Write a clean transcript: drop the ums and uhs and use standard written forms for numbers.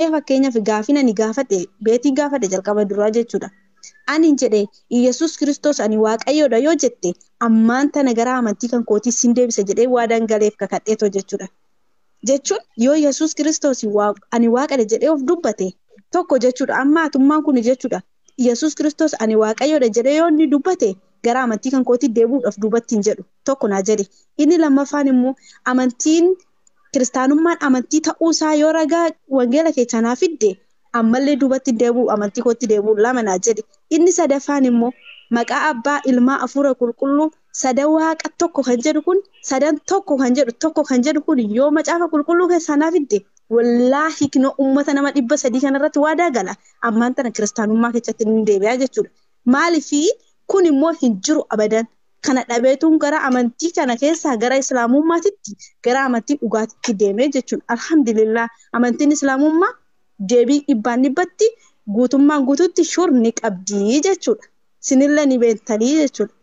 Fakkeenyaaf, gaafina ni gaafadhe, beetii gaafadhe jalqaba duraa jechuudha. Ani jedhe, Iyyasuus Kiristoos ani Waaqayyoodha yoo jette, ammaan tana gara amantii kan kootii sin deebisa jedhee waadaan galeef kakadheetoo jechuudha. Jechuun yoo Yesuus Kiristoos ani Waaqadha jedhee of dubbate tokko jechuudha. Amma atummaan kun jechuudha. Yesuus Kiristoos ani Waaqayyoodha jedhee yoo inni dubbate, gara amantii kan kootii deebi'uudhaaf duubatti hin jedhu tokko naa jedhe. Inni lammaffaan immoo, amantiin kiristaanummaan amantii ta'uusaa yoo ragaa wangeela keessaa naa fidde, ammallee duubatti deebi'u, amantii kootti deebi'u, lama naa jedhe. Inni sadaffaan immoo, maqaa Abbaa, Ilmaa, Hafuura Qulqulluu sadan Waaqa tokko kan jedhu kun, sadan tokko kan jedhu, tokko kan jedhu kun yoo Macaafa Qulqulluu keessaa naa fidde, wallaahi kinoo uummata nama 300 kanarratti waadaa gala. Ammaan tana kiristaanummaa keessatti ni deebi'a jechuudha. Maaliifii kun immoo hin jiru abadan. Kana dhabeetuun gara amantii kana keessaa gara islaamummaatitti, gara amantii dhugaatitti deemee jechuudha. Alhamdulillah, amantiin islaamummaa deebii dhibbaan dhibbatti guutummaan guututti shur ni qabdi jechuudha. Sinillee ni beektanii jechuudha.